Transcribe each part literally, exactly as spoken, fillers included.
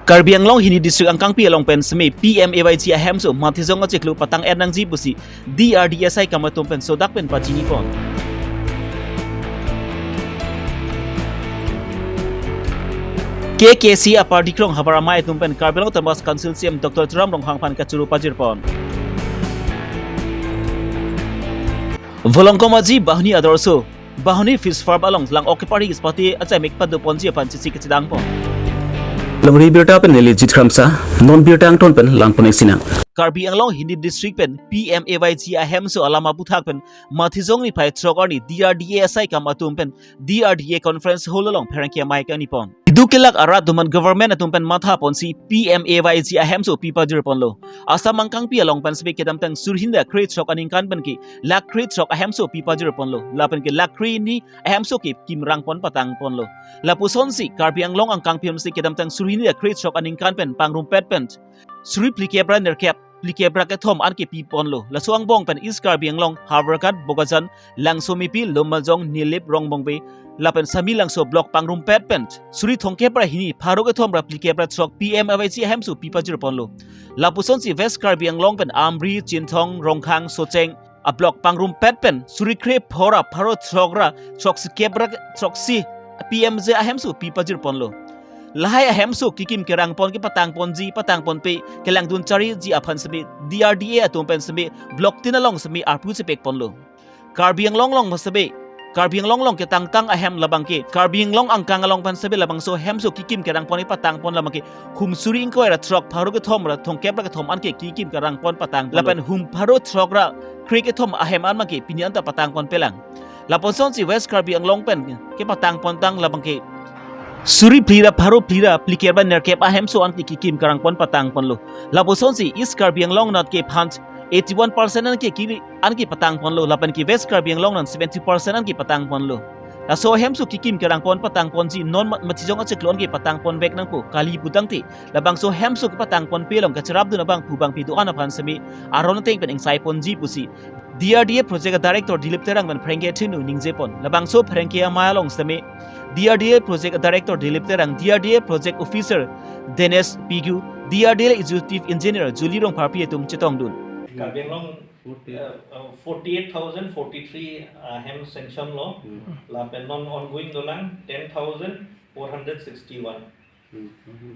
Karbi Anglong hini district angkangpi along pen seme P M A Y G ahemso mathijong achiklo patang-et nangji pusi D R D A sai kam atum pen sodak pen pachini pon. K K C a party krong havar amei atum pen Karbi Anglong Autonomous Council C E M Doctor Tuliram Ronghang aphan kachoro pajir pon. Volongkom Aji Bahuni Adorsho Bahuni Fish Farm along lang occupy-i kispate achai mek pado ponji aphan chisi kachidang pon. Longri birta pen neli Jit Kramsa, non birta angton pen lang pon-ik sinang. Karbi Anglong hini district pen P M A Y G ahemso alam aputhak pen mathijong niphai throk arni D R D A sai kam atum pen D R D A conference hall along pherangke amei kani pon. Idu kelak arat atum an government atum pen matha ponsi P M A Y G ahemso pi pajir ponlo. Assam angkangpi along pen seme kedamtang suri hini ra krethrok aningkan pen ke lakh krethrok ahemso pi pajir ponlo. Lapen ke lakh kre hini ahemso ke kimrang pon patang ponlo. Lapusonsi Karbi Anglong angkangpi along si kedamtang suri hini ra krethrok aningkan pen pangrumpet pen suri phlikep ra nerkep phlikep ra kethom an ke pi ponlo. Laso angbong pen East Karbi Anglong, Howraghat, Bokajan, Langsomepi, Lumbajong, Nilip, Rongbongbe, lapen Samelangso block pangrumpet pen suri thomkep ra hini pharo kethom ra phlikep ra throk P M A Y G ahemso pi pajir ponlo. Lapusonsi West Karbi Anglong pen Amri, Chinthong, Rongkhang, Socheng a block pangrumpet pen suri kre phor ra pharo throk ra throksikep ra throksi P M A Y G ahemso pi pajir ponlo. Lahai ahemso kekim kerang pon kepatang ponji patang ponpe kelangdun chariji aphan seme D R D A atum pen seme block tin along seme arpu chepek ponlo. Karbi Anglong along seme Karbi Anglong along ketangtang ahem labang ke Karbi Anglong angkang along pen seme labangso ahemso kekim kerang pon kepatang pon labang ke hum suri ingkoi ra throk pharo kethom ra thomkep ra kethom an ke kekim kerang pon patang pon. Lapen hum pharo throk ra kre kethom ahem an abang ke pini anta patang ponpelang. Lapusonsi West Karbi Anglong pen kepatang pontang labang ke suri phli ra pharo phli ra phlikep ra nerkep ahemso an ke kekim kerang pon patang ponlo. Lapusonsi East Karbi Anglong anat ke phan eighty-one percent an ke kiri an ke patang ponlo. Lapen ke West Karbi Anglong anat seventy percent an ke patang ponlo. Laso ahemso kekim kerang pon patang ponji non ma-, mathijong achiklo an ke patang ponvek nangpo kali putangte labangso ahemso kepatang ponpe along kacharapdun abangphu bangphi do-an aphan seme aron ateng pen ingsai ponji pusi D R D A Project Director Dilip Terang pen pherangke thinu ningje pon. Labangso pherangke amei along seme D R D A Project Director Dilip Terang, D R D A Project Officer Dennis Pigu, D R D A Executive Engineer Julie Rongpharpi atum chetongdun. Karbi Anglong, uh, uh, forty-eight thousand forty-three, uh, hem sanction lo, lapen non ongoing dolang ten thousand four hundred sixty-one.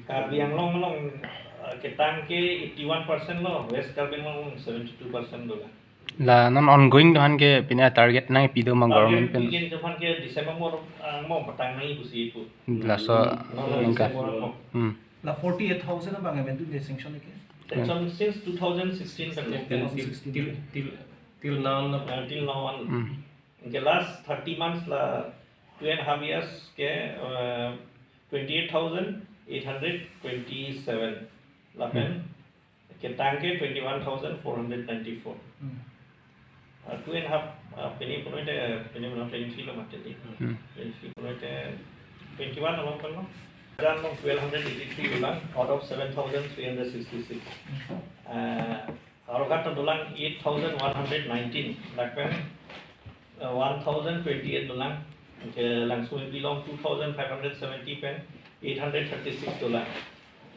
Karbi Anglong along, uh, ketang ke eighty-one percent lo, West Karbi Anglong seventy-two percent dolang. La non ongoing dohan ke pine target nangpi do ma government pen? Target bikin dohan ke December mo, ah, mo patang nangji pusi pu. Laso ningkan. December mo. Hmm. La forty-eight thousand abang amen tu dia sanction ke? Sanction since two thousand sixteen kan. Till, till, till, till now na. Ah, till now on. Hmm. In the last thirty months la two and a half years ke, uh, twenty-eight thousand eight hundred twenty-seven. Lapen ketang ke twenty-one thousand four hundred ninety-four. Hmm. Uh, two and a half, uh, pini punoite, pini puno twenty-three lo mati di. Hmm. Twenty-three punoite twenty-one along kan lo. Dan long twelve hundred eighty-three ulang out of seven thousand three hundred sixty-six. Hmm. Uh, Howraghat dolang eight thousand one hundred nineteen, lapen, uh, one thousand twenty-eight dolang. Ke Langsomepi along two thousand five hundred seventy pen eight hundred thirty-six dolang.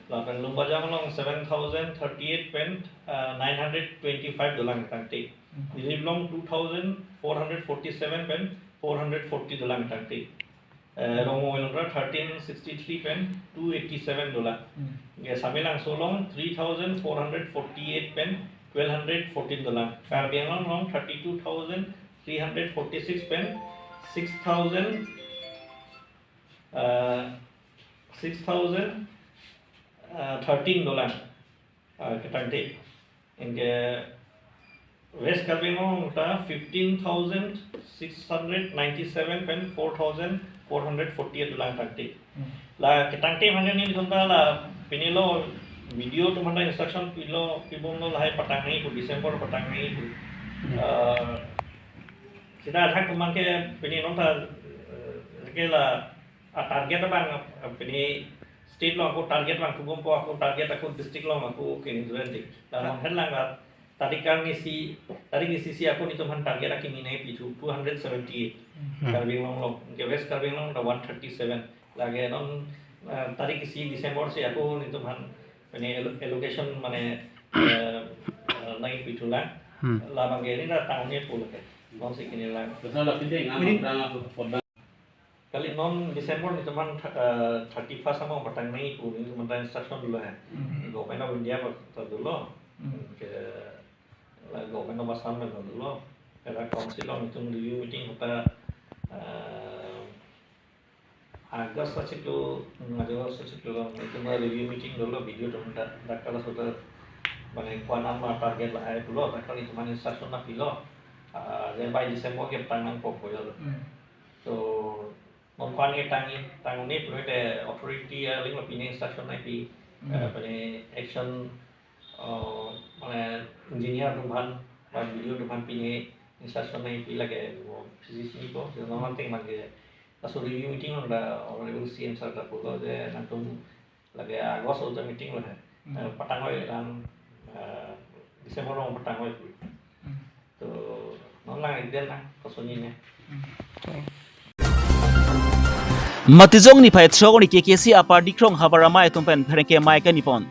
Lapen Lumbajong along seven thousand thirty-eight pen, uh, nine hundred twenty-five dolang tangte. Hmm. Nilip along two thousand four hundred forty-seven pen four hundred forty dolang tangte. Eh, Rongmongoi along thirteen sixty-three pen two eighty-seven dolang. Hmm. Ke Samelangso along three thousand four hundred forty-eight pen twelve hundred fourteen dolang. Karbi Anglong along thirty-two thousand three hundred forty-six pen six thousand, eh, six thousand, eh, thirteen dolang. Ah, ketangte. Anke West Karbi Anglong ta fifteen thousand six hundred ninety-seven pen four thousand four hundred forty-eight dolang tangte. Hmm. La ketangte mane ni thumta la pini lo video atum aphan instruction pilo pibomlo lahai patang nangji pu December patang nangji pu. Hmm. Ah, sita athak atum ke pini nonta, eh, ke la a target abang, eh, pini state along ako target abang pibompo, ako target ako district along ako ke insurance di. La non hen lang la tarik arnisi, tarik arnisi si ako nelitum aphan target akimi nangpi thu two hundred seventy-eight. Hmm. Karbi Anglong along, ke West Karbi Anglong ta one thirty-seven. Lake non Ah, tarik isi December si ako netum aphan pini allo-, allocation mane, eh, eh, nangpi thulang. Hmm. Labang ke ini na tahun ini pula ke. Bang si kini lang. Betul lah, pindah nggak Ini pernah aku pernah. Kali non December netum aphan, eh, thirty first sama patang nangpi pu netum aphan instruction dolo he. Hmm. Government of India ta dolo. Hmm. Ke la Government of Assam ta dolo. Ke la council along netum review meeting hota, eh, August achiklo, ngajo achiklo along netum review meeting dolo, B D O atum dak, dak kala sudah bang ko-an ma target lahai pulo, dak kali netum aphan instruction nangpilo. Ah, je by December ke patang nangpo pulo. Hmm. So, non ko-an ke tangji, tangji pulote authority aling lo pine instruction nangpi, Hmm. eh, pine action, eh, mane engineer atum aphan, ba B D O atum aphan pine instruction nangpi lake, mo, P C C ko, je non manteng man ke, laso review meeting along ta Honorable C M sir ta pulo je nangtum lake August along ta meeting lo he. Hmm. Eh, patang oi lang, eh, December along patang oi pu. Hmm. To, non lang ekdel lang, kosonji ne. Hmm. Matijong niphai throk arni K K C A Upper Dikrong havar amei atum pen pherangke amei kanipon.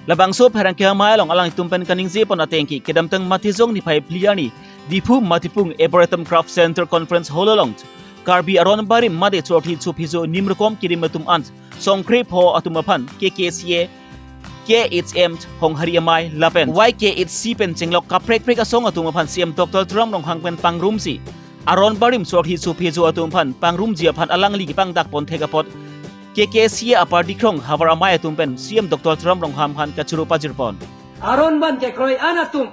Labangso pherangke amei along alanglitum pen kaningjepon ateng ke kedamtang Matijong niphai phli arni Diphu Matipung Arboretum Craft Center Conference Hall along Karbi aron barim mate chorkli chophijo nimrokom kirim atum an songkre pho atum aphan K K C A, K H M Honghari amei lapen Y K H C pen chenglok kaprek prek asong atum aphan C M Doctor Tuliram Ronghang pen pangrumsi aron barim chorkli chophijo atum aphan pangrumji aphan alangli kepangdakpon thek apot K K C A Upper Dikrong havar amei atum pen C M Doctor Tuliram Ronghang aphan kachoro pajirpon. Aron ban kekroi an atum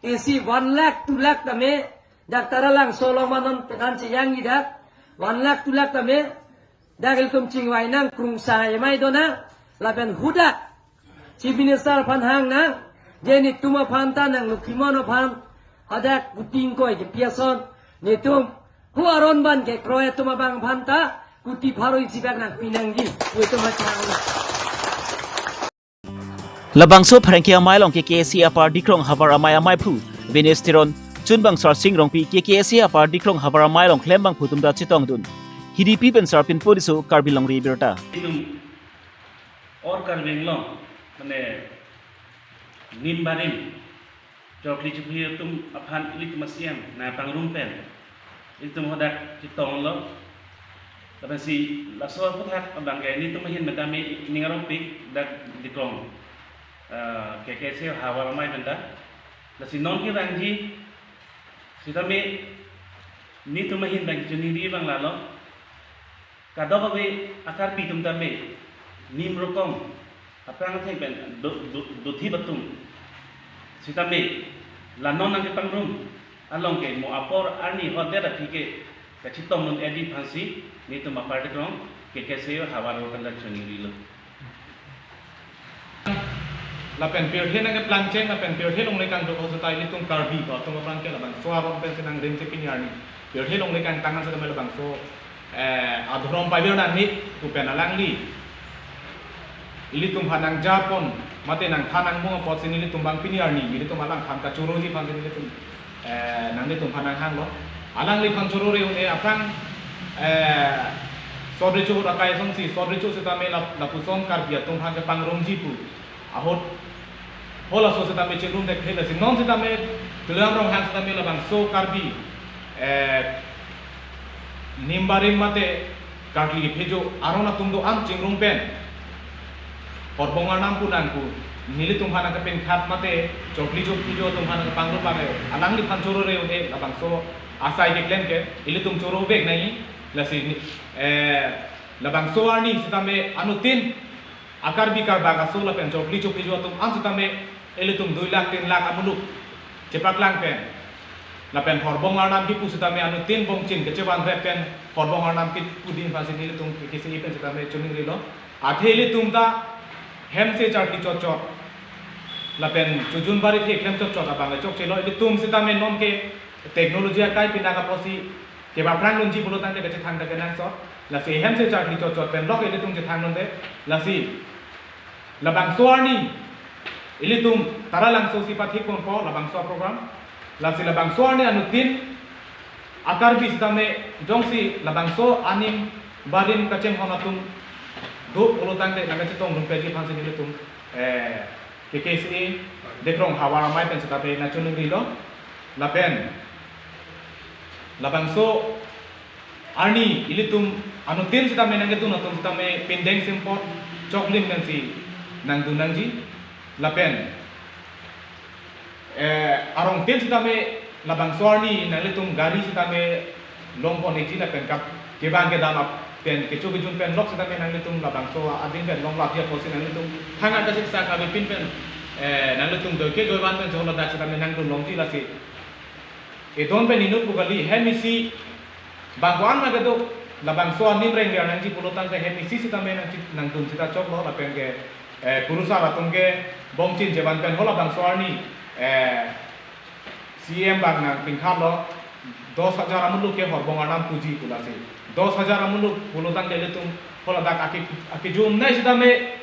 isi one lakh, two lakh tame, dak Taralangso along ma non penang cheyangji dak, one lakh, two lakh tame, dak ilitum chingvai nang krungsai amei do nang, lapen hadak Chief Minister aphan hang nang, je netum aphan ta nang Lokhimon aphan hadak kuti ingkoi kepi ason, netum hu aron ban kekroi atum abang aphan ta kuti pharo isi bak nangpi nangji, netum aphan hang nang. Labangso pherangke amei along K K C A Upper Dikrong havar amei ameiphu Vinesh Teron, chunbang Sarsing Rongpi, K K C A Upper Dikrong havar amei along klembangphu atum ta chetongdun. Hidipi pen Sarpinpo Tisso, Karbi Longri Abirta. Itum or Karbi Anglong, mane, nim barim chorkli chophi atum aphan ilitum a-C M nangpangrum pen ilitum hadak chetonglo. Lapensi laso aphuthak abang ke netum ahin pen tame ning arongpik dak Dikrong, eh, K K C A havar amei pen ta. Lasi non kevangji sitame netum ahin abang chiningri abang lalo. Kadokave a-Karbi atum tame nimrokom aphrang atheng pen do, do, dothip atum sitame la non nangkepangrum along ke mo apor arni hodet aphi ke kachetongdun-edetji aphansi netum Upper Dikrong K K C A havar pen ta chiningrilo. Lapen pirthe nangkeplang cheng, lapen pirthe longle kangduk ahut seta ilitum Karbi ko atum aphrang ke labangso aron pensi nangrim si pini arni pirthe longle kangtang an seta labangso, eh, adhorom pavir nangji pu pen alangli ilitum aphan nangjapon mate nangthan nangmung apotsi nelitum abang pini arni nelitum alangphan kachoroji aphansi nelitum, eh, nanglitum aphan nanghanglo. Alangliphan chorore un-e aphrang, eh, sot recho ahut akai asonsi, sot recho sitame lap-, lapuson Karbi atum aphan kepangrumji pu ahut, halaso sitame chingrum thekthe, lasi non sitame Tuliram Ronghang sitame labangso Karbi, eh, nim barim mate karkli kephijo aron atum do-an chingrum pen Horbong Arnam pu nang pu nelitum aphan nangkepinkhat mate chorkli chophijo atum aphan nangkepangrum abang ke alangliphan chorore un-e labangso asai keklem ke ilitum choro vek nangji. Lasi, eh, labangso arni sitame anuttin a-Karbi karbak aso lapen chorkli chophijo atum an sitame ilitum dui lakh tin lakh amuluk chepaklang pen lapen Horbong Arnam kipu sitame anuttin bongchin kechevan rep pen Horbong Arnam kipudin aphansi nelitum K K C A pen sitame chiningrilo. Athe ilitum ta hem se charkli chotchot lapen chojun bari the klem chotchot abang chokchelo. Ilitum sitame non ke technology akai pinak apotsi kepaphrang dunji pulo tangte kachethang ta kenangsot. Lasi hem se charkli chotchot pen lok ilitum chethang dunde. Lasi labangso arni ilitum Taralangso si pathik ponpo labangso program. Lasi labangso arni anuttin a-Karbi sitame jongsi labangso anim barim kachinghon atum do pulo tangte nangkachetongdun peji aphansi nelitum, eh, K K C A Dekrong Havar Amei pen sitame nangchoningri lo. Lapen labangso arni ilitum anuttin sitame nangkedun atum sitame pindeng simpot choklim pensi nangdun nangji. Lapen, eh, arongtin sitame labangso arni nanglitum gari sitame longpon ikji lapen kap kevang kedam ap pen kecho kejun pen lok sitame nanglitum labangso ading pen longlapji apotsi nanglitum thangnat kasiksak avepin pen, eh, nanglitum doike joivan pen jolo dak sitame nangdun longji lasi. Edon pen inut pu kali, hem isi bang ko-an ma kedo, labangso anim rengver nangji pulo tangte hem isi sitame nangchi-, nangdun sita choklo lapen ke, eh, kurusar atum ke bongchin jevan pen ho labangso arni, eh, C M bang nangpingkhatlo, dos hajar amuluk ke horbong arnam puji pu lasi. Dos hajar amuluk pulo tangte ilitum ho ladak ake-, akejumnei sitame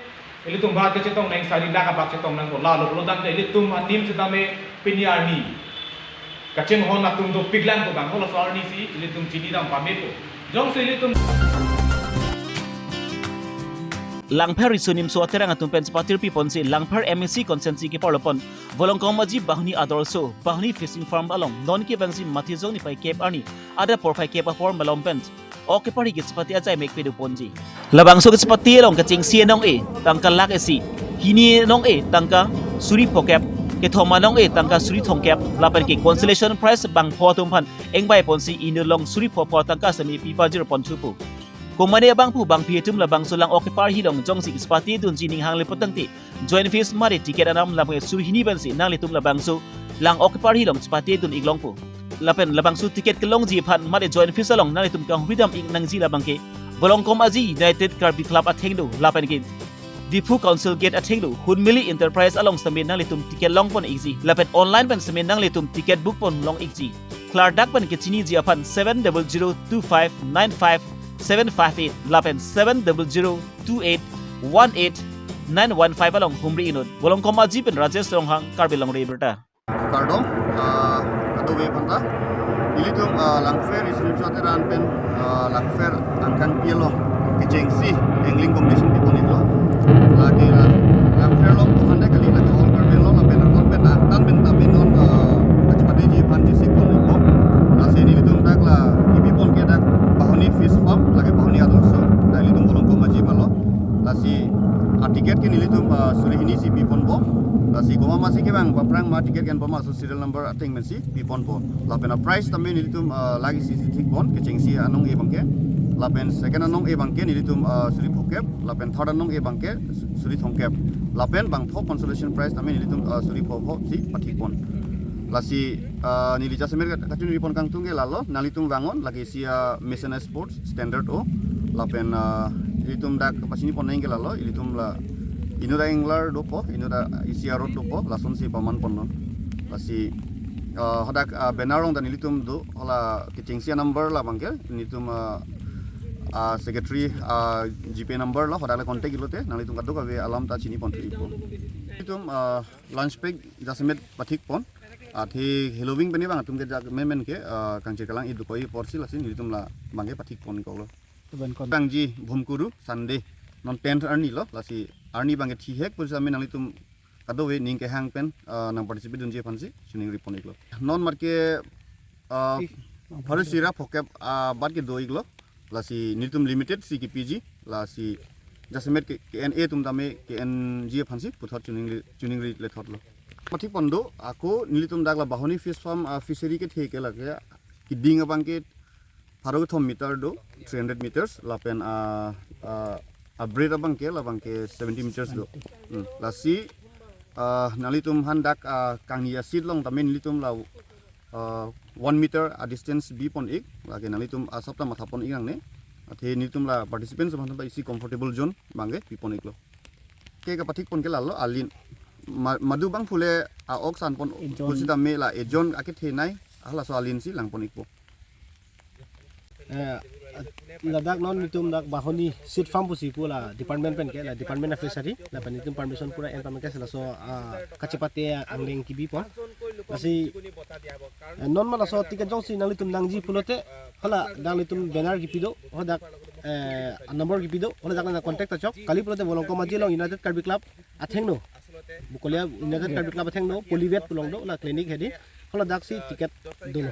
ilitum bharat kachetong nang sari lakh abak chetong nangpo, lalo pulo tangte ilitum anim sitame pini arni kachinghon atum dopiklang ko bang, halaso arnisi ilitum chinidam pamepo. Jongsi ilitum Langpher Riso Nimso Aterang atum pen chepatirpi ponsi Langpher M A C constituency keparlopon Volongkom Aji Bahuni Adorsho Bahuni Fishing Farm along non kevangji Matijong niphai kep arni adap porphai kep apor malom pen ok keparhi kachepate ajai mek pedo ponji. Labangso kachepate along kechengsi anong-e tangka lakh isi, hini anong-e tangka suri phokep, kethom anong-e tangka suri thomkep, lapen ke consolation prize bangpho atum aphan engbai ponsi inut along suri phopho tangka sitame pipajir ponthupo. Komane abangphu bangphi atum labangso lang ok keparhi along jongsi kachepate dunji ning hanglepo tangte joint fees mate ticket anam lapen suri hini pensi nanglitum labangso lang ok keparhi along chepate dun iklongpo. Lapen labangso ticket kelongji aphan mate joint fees along nanglitum kanghuidam ik nangji labang ke Volongkom Aji United Karbi Club athengno lapen ke Diphu Council Gate athengno Hunmili Enterprise along sitame nanglitum ticket longpon ikji lapen online pen sitame nanglitum ticket book ponlong ikji. Klardak pen kechiniji aphan seven double zero two five nine five seven five eight lapen seven double zero two eight one eight nine one five along humri inut. Volongkom Aji pen Rajesh Ronghang, Karbi Longri Abirta. Kardom, ah, kadokave aphanta. Ilitum, ah, Langpher Riso Nimso Aterang pen, ah, Langpher angkangpi along kechengsi angling competition pipon iklo. Lake la Langpher along buhan dek kali lake all Karbi Anglong lapen angkang pen angtan pen tame non, ah, kachepateji aphan chesik pon iklo. Lasi nelitum dak la kepipon ke dak Bahuni Fish Farm lake Bahuni Adorsho. Dak ilitum Volongkom Aji malo. Lasi a ticket ke nelitum, ah, suri hini si piponpo. Lasi komat masi kevang aphrang ma ticket ke-enpo ma laso serial number ateng pensi piponpo. Lapen a prize tame nelitum, ah, lakh isi si thikpon kechengsi anong-e abangke. Lapen second anong-e abangke nelitum, ah, suri phokep. Lapen third anong-e abangke su-, suri thomkep. Lapen bangpho consolation prize tame nelitum, ah, suri phopho si pathikpon. Lasi, ah, neli jasemet ka-, kachiningri pon kangtung ke lalo, nanglitum vangnon, lake isi a machine sports standard o. Lapen, ah, ilitum dak pachini pon nang ke lalo, ilitum la inut a-angler dopo, inut a isi a-rod dopo, lasonsi paman ponnon. Lasi, ah, hadak, ah, banner along ta nelitum do, hala kechengsi a-number labangke, nelitum, ah, ah, secretary, ah, GPay number lo, hadak le contact iklote, nanglitum kadokave alam ta chini pon thupo. Nelitum, ah, lunch pack jasemet pathikpon. Athe heloving pen bang atum ke jak memen ke, ah, kangchir kalang idukoi porsi lasi nelitum labangke pathikpon iklo. Tuban kon. Bangji Bhumkuru Sunday non tenth arni lo, lasi arni abangke thihek pusi amen nanglitum kadokave ning kehang pen, ah, nang participate dunji aphansi chiningri pon iklo. Non mat ke, ah, pharo isi ra phokep, ah, bat kedo iklo. Lasi nelitum limited si kepiji, lasi jasemet ke, ke-en-e atum tame ke-enji aphansi puthot chiningri, chiningri lethotlo. Pathikpon do, ako nelitum dak la Bahuni Fish Farm, ah, fishery kethe ke lake keding abangke pharo kethom meter do, three hundred meters, lapen, ah, ah, a-breadth abangke, labangke seventy meters do. Hmm. Lasi, ah, nanglitum aphan dak, ah, kangni a-seat along tame nelitum la, ah, one meter a-distance bipon ik, lake nanglitum asap ta mathapon ik nangne. Athe nelitum la participants aphan ta isi comfortable zone abangke pipon iklo. Ke kapathikpon ke lalo alin. Ma-, madu abangphu le a-ok sanpon, ejon, pusitame la ejon akethenei, halaso alin si langpon ikpo. Eh, ladak non nelitum dak Bahuni Seed Farm pusi pu la department pen ke, la Department of Fishery, lapen nelitum permission pura en pame ke laso, ah, kachepate angleng kebipon. Lasi, eh, non ma laso ticket jongsi nanglitum nangji pulote, hala dak nelitum banner kepi do, hadak, eh, number kipi do, hala dak nang contact ta chok. Kali pulote Volongkom Aji along United Karbi Club athengno, Bokolia United Karbi Club athengno, Polyvet pu along do la clinic hedi. Hala dak si ticket dolo.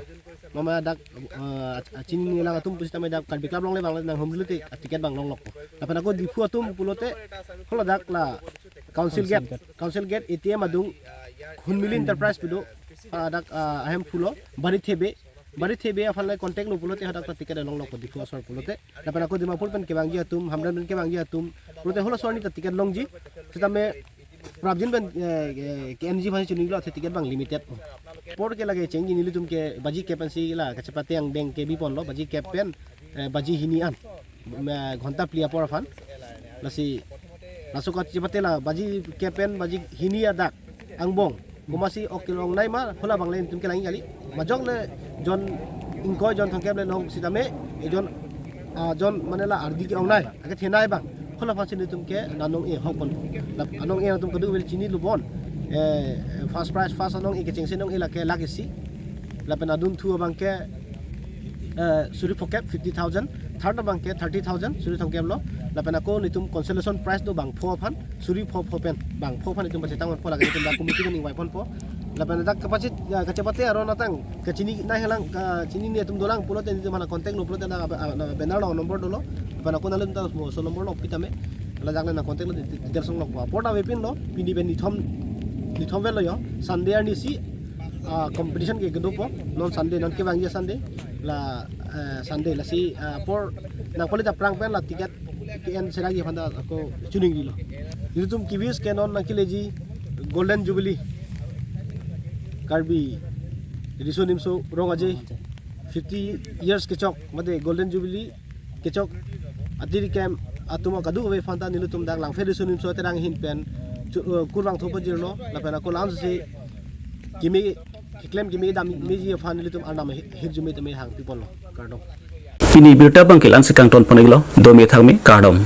Mama dak, eh, ach-, achinine lang atum pusitame dak Karbi Club along le bang nang home delivery ticket bang longlok. Lapen ako Diphu atum pulote hala dak la Council Gate, Council Gate A T M adung Hunmili Enterprise pu do, ah, dak, ah, ahem pulo, Bari Thebe, Bari Thebe aphan le contact lo pulote hadak ta ticket longlok Diphu asor pulote. Lapen ako Dimapur pen kevangji atum, Hamren pen kevangji atum pulote hala asor ni ta ticket longji. Sitame prapjin pen, eh, eh, K N G aphan chinilo athe ticket bang limited. Apor ke lake chengji nelitum ke baji kep pensi la kachepate angdeng ke biponlo, baji kep pen, eh, baji hini an, eh, ghonta phli apor aphan. Lasi laso kachepate la baji kep pen baji hini adak angbong komatsi ok kelongnei ma, hala bang le nelitum kelang kali. Majok le jon ingkoi jon thomkep le long sitame, eh, jon, ah, jon mane la ardi kelongnei, ake thenei bang. Hala aphansi nelitum ke nanong-e hokpon. La anong-e atum kadokave chinilo bon. Eh, first prize, first anong-e kechengsi anong-e lake lakh isi. Lapen adunthu abang ke, eh, suri phokep, fifty thousand. Third abang ke thirty thousand, suri thomkep lo. Lapen ako nelitum consolation prize do bangpho aphan, suri phopho pen, bangpho aphan nelitum pachetang ponpo, lake nelitum dak committee pen ingvai ponpo. Lapen dak kapachit, ya, kachepate aron atang kachinine lang, kachinine atum dolang pulote nelitum aphan contact lo pulote na, na banner lo number dolo. Lapen ako nanglitum ta mo so number lo pitame. La dak le nang contact lo, details longlokpo. Apor ta avepinlo, pini pen nithom, nithom vel lo yo. Sunday arni si, ah, competition ke kedopo. Non Sunday, non kevangji Sunday. La, eh, Sunday lasi, ah, apor nangpali ta aphrang pen la ticket ke-en seragi aphan ta ako chiningrilo. Nelitum ke-wish ke non nangkeleji Golden Jubilee Karbi Riso Nimso Rong Aje fifty years kechok, mate Golden Jubilee kechok atiri kem atum kadokave aphan ta nelitum dak Langpher Riso Nimso Terang ahin pen chu-, eh, kurvangthu pajirlo, lapen ako lamsi keme, keklem keme damji aphan nelitum arnam hi-, hirjume tame hangpiponlo. Kardom. Pini birta abang ke la-ansi kangton pon-iklo, dome thakme, kardom.